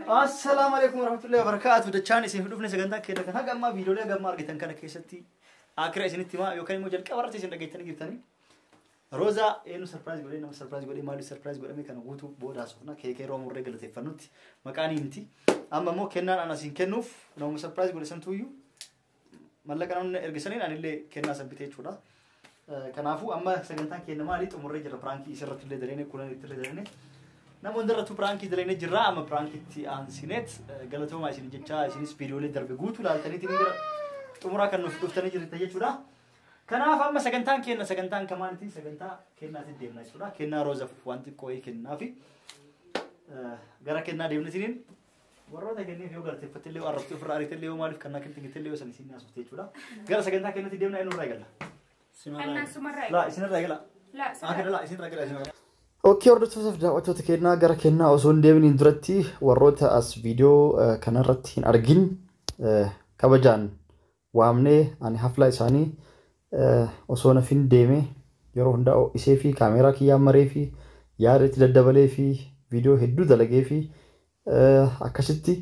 Assalaamu alaikum warahmatullahi wabarakatuh. Dachaan isin dhufne sagantaa keenya kan haga ammaa viidiyoolee haga ammaa argitan kana keessatti akira isinitti himaa yookaan immoo jalqaba irratti isin dhageettanii jirtanii. Roozaa eenyu surprise godhee, nama surprise godhee, maaliif surprise godhame kana guutuu booda haasofna. Keekee yeroo murree galateeffannutti maqaan himti. Amma immoo kennaan ana isin kennuuf nama surprise godhe santuuyyuu mallaqa namni ergisaniin anillee kennaa san bitee jechuudha. Kanaafuu amma sagantaan keenya maali, xumurree jirra. Prankii isirratti illee dalene, kulan itti illee dalene. Nama hundarrattuu prankii dalene jirra. Amma prankitti aansineet galatoomaa isin jechaa, isinis viidiyoolee darbe guutuu laaltaniitiin gara xumuraa kan nuuf dhuftanii jirtan jechuudha. Kanaaf amma sagantaan keenya sagantaan kamaanitii sagantaa kennaatti deemna jechuudha. Kennaa Roozaaf waan xiqqoo wayii kennaafi gara kennaa deemnitiniin warroota kenneef yoo galateeffatte illee, yoo arrabte, ofirraa ariite illee, yoo maaliif kannaa kennitte illee, yoo san isin haasofte jechuudha. Gara sagantaa kennatti deemna. Eenyu irraa eegalla? Annaan sumarraa. Laa, isinirraa eegala. Laa. Haa, laa, isinirraa eegala, isinirraa. Okay, hordoftoota fi daawwattoota kennaa, gara kennaa osoo hin deeminiin duratti warroota as viidiyoo kanarratti hin argin kabajaan waamnee, ani haflaa isaanii osoo nafin deeme yeroo hundaa ho'isee fi kaameeraa kiyyaan maree fi yaada itti daddabalee fi viidiyoo hedduu dalagee fi akkasitti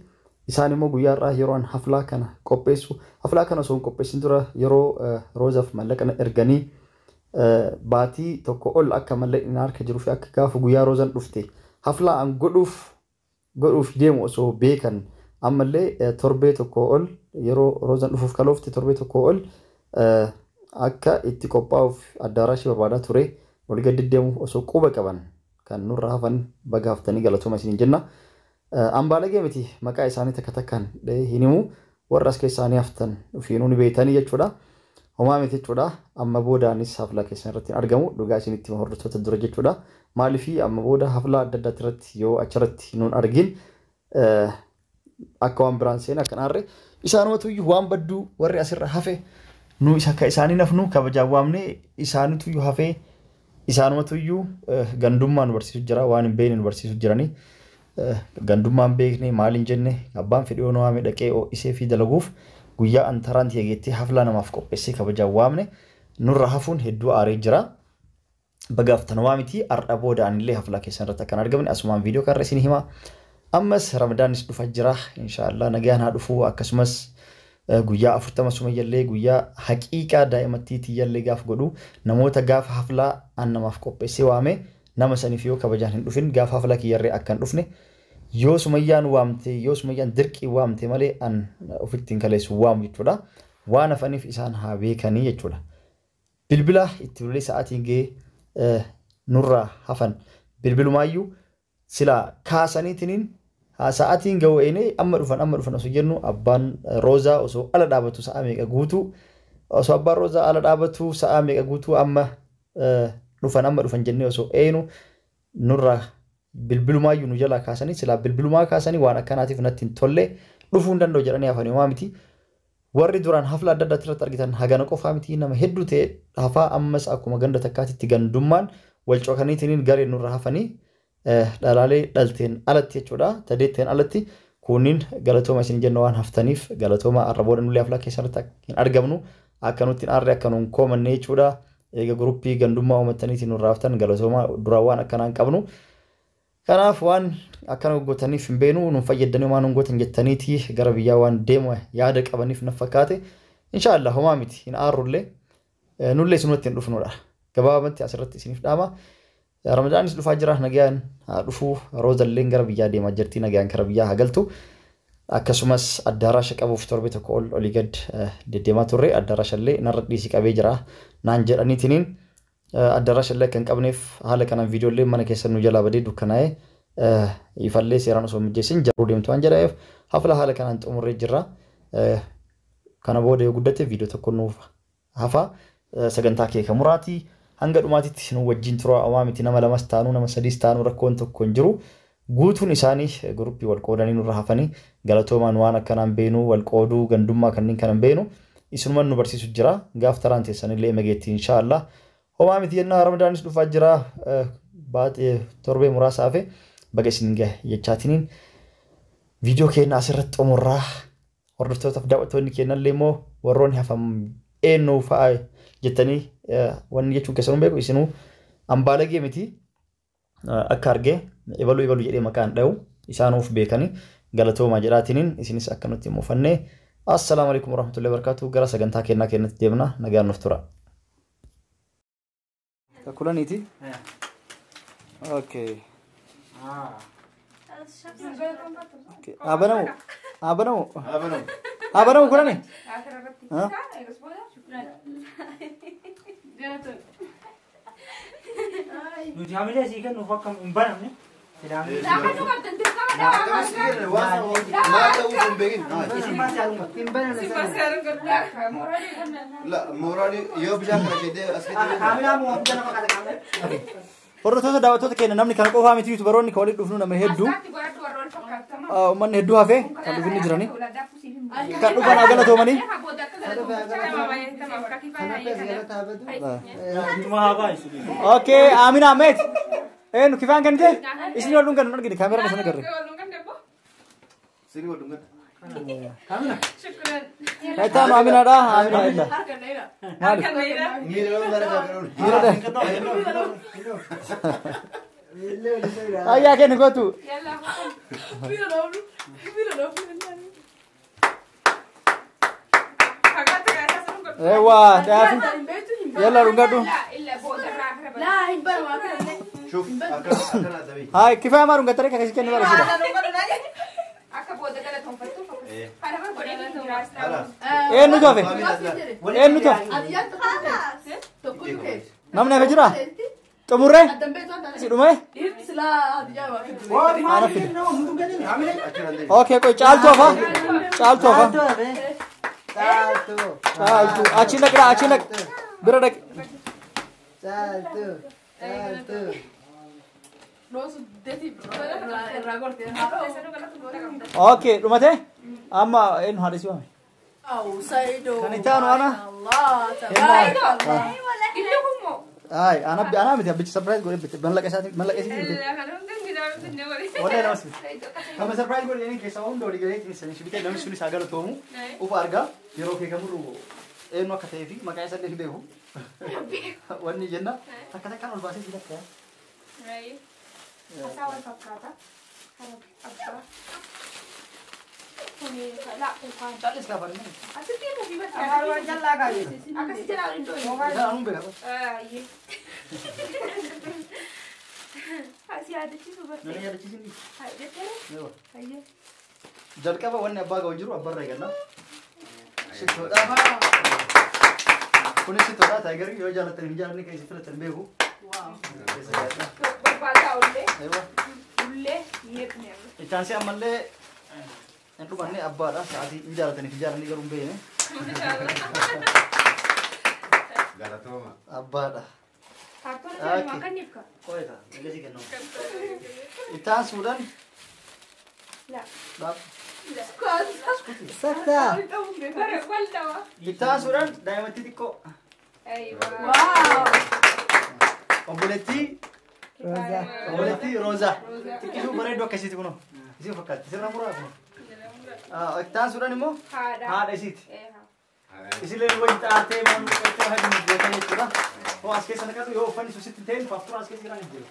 isaan immoo guyyaa har'aa yeroo an haflaa kana qopheessu, haflaa kana osoo hin qopheessin dura yeroo Roozaaf mallaqa na erganii baatii tokko ol akka mallaqni harka jiruu fi akka gaafa guyyaa Roozaan dhufte haflaa an godhuuf deemu osoo beekan, ammallee torbee tokko ol yeroo Roozaan dhufuuf kaloofte torbee tokko ol akka itti qophaa'uuf addaaraashii barbaadaa ture wal gad deddeemu osoo quba qaban kan nurra hafan baga haftanii, galatooma isiniin jenna. Ambaalagee miti, maqaa isaanii takka takkaan hin himu, warra as keessaanii haftan ofiinuu ni beektanii jechuudha. Homaa miti jechuudha. Amma boodaanis haflaa keessan irratti hin argamu, dhugaa isinitti hordoftoota dura jechuudha. Maaliifii amma booda haflaa adda addaatti irratti yoo achirratti nuun argin akka waan biraan seena akka naarre isaanumatu iyyuu waan badduu warri asirra hafe nu isa akka isaanii nafnu kabajaan waamne, isaanitu iyyuu hafee isaanumatu iyyuu gandummaa nu barsiisu jira, waan hin beekne nu barsiisu jiranii. Gandummaa hin beekne maal hin jenne, abbaan fedhii yoo waame dhaqee ho'isee fi dalaguuf guyyaa antaraan geettee haflaa namaaf qopheessee kabajaan waamne nurra hafuun hedduu aaree jira. Bagaaf tanumaa miti, har'a booda anillee haflaa keessan irratti akkan argamne asumaan viidiyoo kanarra isin hima. Ammas Ramadaanis dhufa jira, inshaallah nagaan haa dhufu. Akkasumas guyyaa 40 sumayyallee guyyaa haqiiqaa daa'imattii tiyyallee gaaf godhu namoota gaafa haflaa an namaaf qopheessee waame nama saniif yoo kabajaan hin dhufin gaafa haflaa kiyyarree akka hin dhufne, yoo sumayyaan waamte, yoo sumayyaan dirqii waamte malee an ofitti hin kaleessu waamu jechuudha. Waan hafaniif isaan haa beekanii jechuudha. Bilbila itti bilbilee sa'aatiin ga'ee nurraa hafan, bilbilumaayyuu silaa kaasaniitiniin sa'aatiin ga'u eenee amma dhufan, amma dhufan osoo jennu, abbaan Roozaa osoo ala dhaabatu sa'a meeqa guutuu, osoo abbaan Roozaa ala dhaabatu sa'a meeqa guutuu amma dhufan, amma dhufan jennee osoo eenu nurraa bilbilumaayyuu nu jalaa kaasanii, silaa bilbilumaa kaasanii waan akkanaatiif natti hin tolle, dhufuu hin danda'u jedhanii hafanii homaa miti. Warri duraan hafla adda addaatti irratti argitan hagana qofaa miti, nama hedduu ta'e hafaa. Ammas akkuma ganda takkaatitti gandummaan wal cokaniitiin garee nurra hafanii dhalaalee dhalteen alatti jechuudha. Tadeetteen alatti kunniin galatooma isin jenna, waan haftaniif galatooma. Har'a booda nullee haflaa keessatti hin argamnu, akka nutti hin aarre, akka nuun koomanne jechuudha. Eega guruppii gandummaa uummataniitiin nurra haftan galatooma, duraan waan akkanaa hin qabnu. Kanaaf waan akkana gootaniif hin beenu, nuun fayyadanii waan nun gootan jettaniiti gara biyyaa waan deemu yaada qabaniif na fakkaate. Inshaallah homaa miti, hin aarrullee, nullee isinumatti hin dhufnudha. Gabaabumatti asirratti isiniif dhaama. Ramadaanis dhufaa jira, nagaan haa dhufu. Roozalleen gara biyyaa deemaa jirti, nagaan gara biyyaa haa galtu. Akkasumas addaaraasha qabuuf torbee tokko ol olii gad deddeemaa turre, addaaraasha illee narra dhiisii qabee jira naan jedhaniitiniin addaaraasha illee akka hin qabneef haala kanaan viidiyoolee mana keessa nu jalaa badee dukkanaa'ee ifallee seeraan osoo mijeessin jaruu deemtu waan jedhameef hafla haala kanaan xumurree jirra. Kana booda yoo guddate viidiyoo tokko nuuf hafa, sagantaa keeka muraatii. Hanga dhumaatitti nu wajjin tura, homaa miti, nama lamas taanuu nama sadiis taanuu rakkoon tokko hin jiru. Guutuun isaanii guruppii wal qoodanii nurra hafanii galatoomaan, waan akkanaan beenu, wal qooduu gandummaa kanneen kanan beenu isunuman nu barsiisu jira. Gaaf taraan teessanillee mageetti inshaallah. Homaa miti jennaa, Ramadaanis dhufaa jira, baatee torbee muraasa hafe, baga isin gahe jechaatiniin viidiyoo keenya asirratti xumurraa. Hordoftootaaf daawwattoonni keenyallee immoo warroonni hafan eenyu fa'a jettanii wanni jechuun keessanuu beeku, isinuu ambaalagee miti, akka argee ebaluu ebaluu jedhee maqaan dha'u isaanuuf beekanii Galatoomaa jedhaatiniin isinis akka nutti hin mufanne. Assalaamu alaikum warahmatullahi wabarakatuh. Gara sagantaa kennaa kennatti deemna. Nagaan nuuf tura. Kulaniiti? Okay. Abanamu. Abanamu. Abanamu kulani? Nuti hamilee sii kennuuf akka hin banamne. Hordoftoota daawwattoota keenya namni kana qofaa miti yuutubaroonni kan walitti dhufnu nama hedduu. Uummanni hedduu hafee kan dhufni jirani. Kan dhufan haa galatoomanii. Okay, Amina Ahmed. Nu kifaan kan ta'e isin wal dhungan argine kaameraan sana agarre. Kaitaan Aminaadha. Amina illa. Maali? Ayyaa kennu gootu. Eewwa daafi. Yalla dhungadhu. Hai, kifaya maru ngatare ka kasi kennu bara sida. Nu tofe. Nu tofe. Namni hafe jira? Xumurre? Si dhume? Okay, qoy caaltu hafa. Caaltu hafa. Caaltu. Achi naqra, achi naq. Bira dhaqi. Caaltu. Okay, dhumate? Amma eenyu haadha isii waame? Kan itti aanu ana? Ay, ana miti abbichi surprise godhe bitte mallaqa isaati mallaqa isiiti bitte. Wallahi nama si. Kama surprise godhe inni keessaa hunda walii galee ittiin si bitee namni sunis haa galatoomu. Ufa argaa yeroo kee kamurru eenyu akka ta'ee fi maqaa isaa illee hin beeku. Wanni jenna takka takkaan ol baasee si lakka. Callis gaafa inni. Isaan anuun beeka. Nani yaadachiisin? Jalqaba wanni abbaa ga'u jiru abbarra eegalla. Shittoodha. Kunis shittoodha. Taayigarii yoo jaallattan hin jaallanne kan isin filatan beeku. Ittaansee ammallee hin dhumanne abbaadha. Sa'aatii hin jaallataniif hin jaallanne garuu hin beekne. Abbaadha. Qoyta, egasii kennamu. Ittaan suudhaan. Ittaan suudhaan daa'imatti xiqqoo. Obboleettii Obboleettii Roozaa. Xiqqisuu bareedduu akkasiiti kunoo. Isin fakkaatti. Sirna muraa kunoo. Ittaan suudhaan immoo haadha isiiti. Isillee wajji xaartee maal godhattee hajji gootee jechuudha. Hoo as keessa naqatu yoo uffanni sun sitti hin ta'in faafturaa as keessa jiran hin jiru.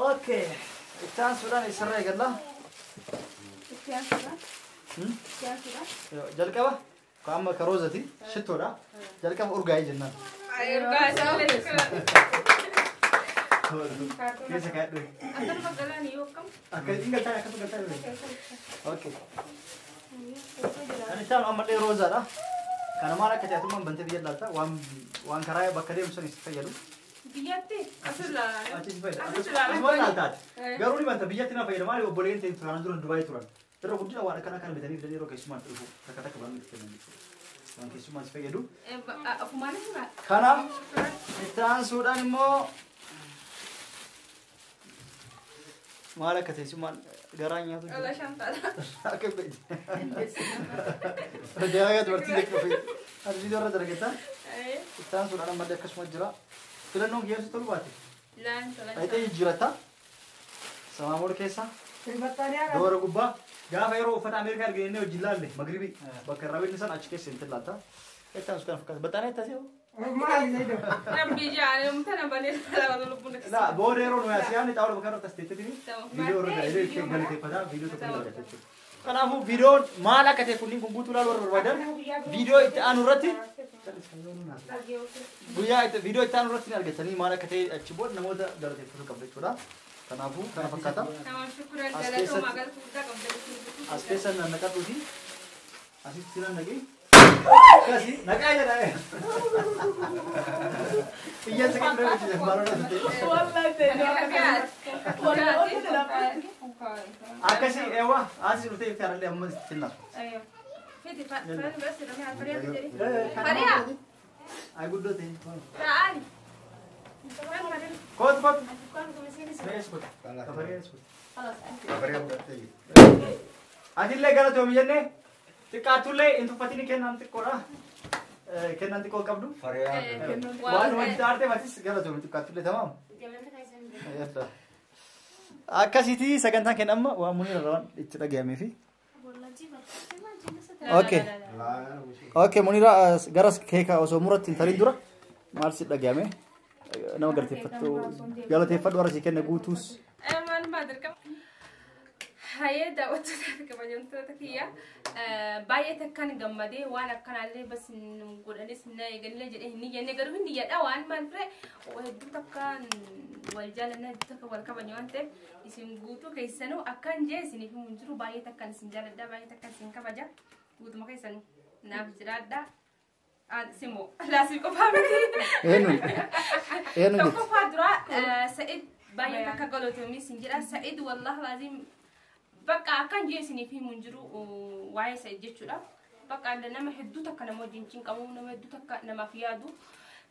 Okay. Ittaan suudhaan eessarraa eegalla? Jalqaba amma ka Roozati shittoodha. Jalqaba urgaa'ee jennaan. Keessa kaa'adhu. Akka ittiin galtaa akkasuma galtaa. Okay. Kan ittaan ammallee Roozaadha. Kana maal akka ta'e atummaan bantee biyya ilaalta waan karaa bakka deemu sun si fayyadu. Biyyatti Achi si fayyada. Akkasuma ilaaltaati. Garuu ni banta biyyatti na fayyada maali obboleen ta'e turan dura Dubaay turan. Irra guddina waan akkana kana bitanii fidanii yeroo keessumaan dhufu takka takka baan itti kennan jechuudha. Waan keessumaan si fayyadu. Kana itti aansuudhaan immoo maal akka ta'e summaan garaa nyaatu jira. Akka beekti. Rajaa dubartii jechuudha fayyadu. Ati viidiyoo irra dargaggeessa. Itti aansuudhaan ammallee akkasuma jira. Filannoon kiyyeessu tolu baate. Ayitee jijjiiratta. Samaamoor keessa. Doora gubbaa. Gaafa yeroo uffata Ameerikaa arginu inni hojii laalle magribii bakka irraa beekni san achi keessa hin laalta. Itti aansu kana fakkaata. Baxaanaa itti asii hoo? Rabbi jaale mutana balee lama lubbuun. La booda yeroo nu yaasiyaan xaawula bakka irratti as teettetini viidiyoo irra galee galateeffataa viidiyoo tokko ni argata jechuudha. Kanaafuu viidiyoon maal akka ta'e kunniin kun guutuu ilaaluu warra barbaadan viidiyoo itti aanu irratti guyyaa itti viidiyoo itti aanu irratti ni argatanii maal akka ta'e achi booda namoota galateeffachuu qabdu jechuudha. Kanaafuu kana fakkaata. As keessa nannaqadhuuti asitti nannaqee akkasii naqaa jedha. Iyyan si kan bira baroota akkasii eewwa asii dhuftee ifti harallee amma sinnaa. Ay guddoo ta'e. Kootu kootu. Atillee galatoomi jennee xiqqaatullee hin tuffatini kennaan xiqqoodha. Kennaan xiqqoo qabdu. Waan wanti aartee atis galatoomi xiqqaatullee tamaam. Akkasiiti sagantaan kenna amma waan Muniira waan itti dhaga'amee fi. Okay. Okay Muniira gara keeka osoo muratti hin tarin dura maal si dhaga'ame? Nama galateeffattu galateeffadhu warra si kenne guutuus. Hayyee daawwattoota kabajamtoota kiyya baay'ee takkaan gammadee waan akkanaallee bas nu godhanis na eeganillee jedhee hin jenne garuu hin jedha waan maal ture hedduu takkaan wal jaalanna hedduu takka wal kabajna waan ta'eef isin guutuu keessanuu akkan jee isiniif himu hin jiru baay'ee takkaan isin jaaladha baay'ee takkaan isin kabaja guutuma keessanuu naaf jiraadha. Simo laasii qofaa miti. Eenyuun? Eenyuun? Tokkoffaa dura Sa'id baay'ee takka galatoomii isin jedha Sa'id wallahi laazim bakka akkan jee isiniif himu hin jiru waa'ee Sa'id jechuudha. Bakka nama hedduu takka nama wajjin cinqamu nama hedduu takka namaaf yaadu.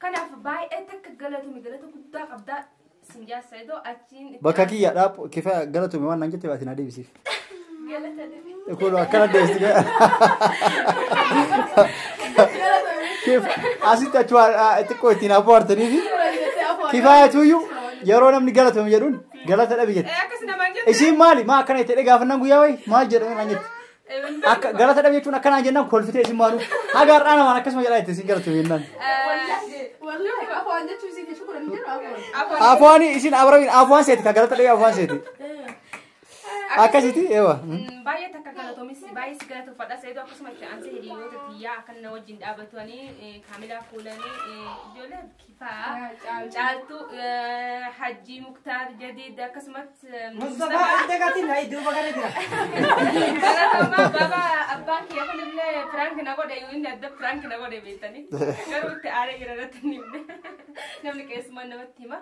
Kanaaf baay'ee takka galatoomi galata guddaa qabdaa isin jaa Sa'idoo achiin. Bakka kiyya dhaab kifa galatoomi waan naan jette ati na deebisiif. Galata deebisi. Kun akkana deebisi. Asitti achi xiqqoo ittiin aboortanii fi kifaayatuyyuu yeroo namni galatoomi jedhuun galata dhabi jette. Isiin maali maa akkana jettee gaafannaan guyyaa wayi maal jedhame naan jette. Akka galata dhabi jechuun akkanaan jennaan kolfitee isin maalu haga har'aa namaan akkasuma jedhaa jette isin galatoomi jennaan. Afaanii isin abrabiin afaan seeti ka galata dhabi afaan seeti. Akkasitti eewa. Baay'ee takka galatoomis baay'ee si galatoofadha Sa'idoo akkasuma itti aansee hiriyoota tiyyaa akka na wajjin dhaabatanii kaamilaa kuulanii ijoollee kifaa caaltuu Hajji Muktaar Jadiid akkasumas Mustafaa Adda Gatiin duuba kana jira. Galatoomaa baaba abbaan kiyya kunillee piraank na godhe inni adda piraank na godhe beektanii garuu itti aaree jira irratti hin himne namni keessumaa namatti hima.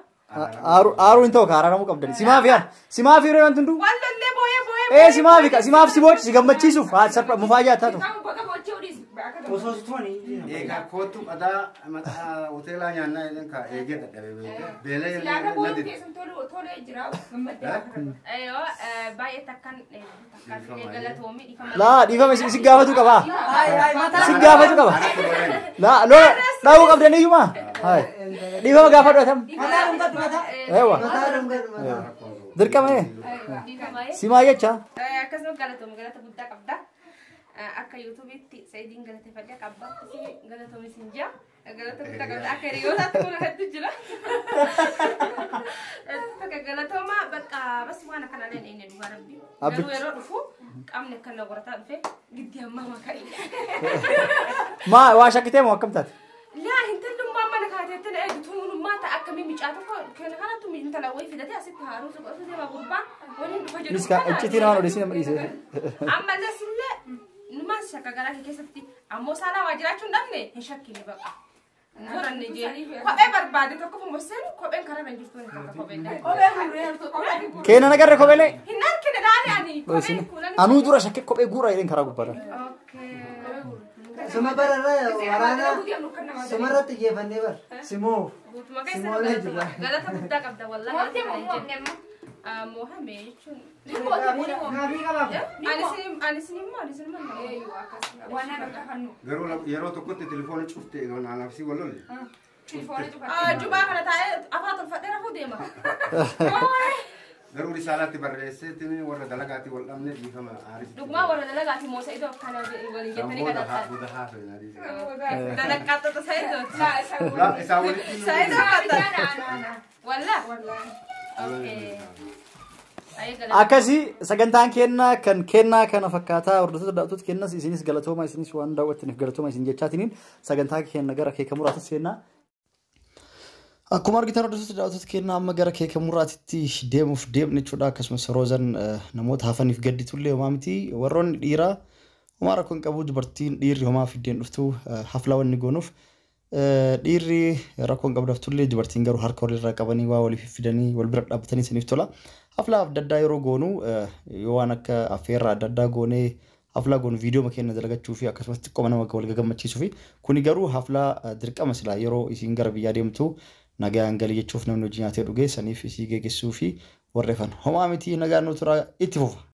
Aaruu hin ta'u araaramuu qabdani. Simaaf yaan simaaf yeroo wanti hunduu. Wallallee booyee booyee. Ee simaaf simaaf si boochi si gammachiisuuf haa mufaajaa taatu. Osoo tuani. Egaa kootu qadaa hoteelaa nyaannaa jedhan ka eegee dadhabee beekte beelee na dide. Ayoo baay'ee takkaan takkaan galatoomi dhiifama. Laa dhiifama si gaafatu qaba. Si gaafatu qaba. Laa lola dhaabuu qabdaniyyumaa. Dhiifama gaafadhu atam. Eewa. Dirqama ee. Simaa jecha. Akkasuma galatoomi galata guddaa qabda. Akka yuutuubiitti Sa'idiin galateeffadhee akka abbaatti galatoomi sin jaa. Galata guddaa qabda akka hiriyootaatti kun hedduu jira. Takka galatoomaa bakka bas waan akkanaallee hin eenye dhugaa rabbi. Garuu yeroo dhufu qaamni akkana qorataa dhufe giddi ammaa makaa. Maa waa shakkitee moo akkam taate? Laa intallummaa mana kaateetti na eegdu tumummaa ta'a akkamii micaa tokko kana kanattu intala wayii fidatee asitti haaruu osoo deemaa gurbaa waliin dhufa jedhu. Miska iccitii namaan odeessii nama dhiise. Ammallee sillee numaan shakka garaa kee keessatti ammoo saalaa waa jiraachuu hin dhabne hin shakkine baqa. Goranne jee kophee barbaade tokko fumosseen kopheen karaa hin jirtu inni takka kopheen. Keena nagarre kopheelee. Hin argine laale ani kopheen kuulan. Anuu dura shakkee kophee guuraa jedheen karaa gubbaadhaan. Suma bararra waraana sumarratti xiyyeeffannee bar simoo Guutuma keessa galata guddaa qabda wallahi. Moohame jechuun. Gaarii qabaaf. Ani isin immoo. Garuu yeroo tokkotti telefoona cufte naaf si wal lolle. Jubaa kana taa'ee afaan tolfadhee rafuu deema. Garuu risaalaatti barreesseetiin warra dalagaatti wal dhabne dhiifama aarisi. Dhugumaa warra dalagaati moo Sa'idoo akkana waliin jettanii Booda kadhatan. booda haasoo hin Dalaqqaattota Sa'idooti. Isaa walitti. Sa'idoo akkana. Wallaa. Okay. Akkasii sagantaan kennaa kan kennaa kana fakkaataa hordoftoota daawwattoota kennas isinis galatooma isinis waan daawwattaniif galatooma isin jechaatiniin sagantaa kenna gara keeka muraatti seenna. Akkuma argitan hordoftoota daawwattoota kennaa amma gara keeka muraatitti deemuuf deemne jechuudha. Akkasumas roozan namoota hafaniif gadditullee homaa miti warroonni dhiiraa homaa rakkoo hin qabu dubartiin dhiirri homaa fiddeen dhuftu haflaa wanni goonuuf. Dhiirri rakkoo hin qabu daftullee dubartiin garuu harka walirraa qabanii waa waliif fidanii wal bira dhaabbatanii isiniif tola. Haflaa adda addaa yeroo goonu yoo waan akka affeerraa adda addaa goonee haflaa goonu viidiyoo keenya dalagachuu fi akkasumas xiqqooma nama wal gammachiisuu fi kuni garuu haflaa dirqama silaa yeroo isiin gara biyyaa deemtu nagaan galii jechuuf namni hojii nyaatee dhugee saniif isii geggeessuu fi warreeffan homaa miti nagaan nu turaa itti fufa.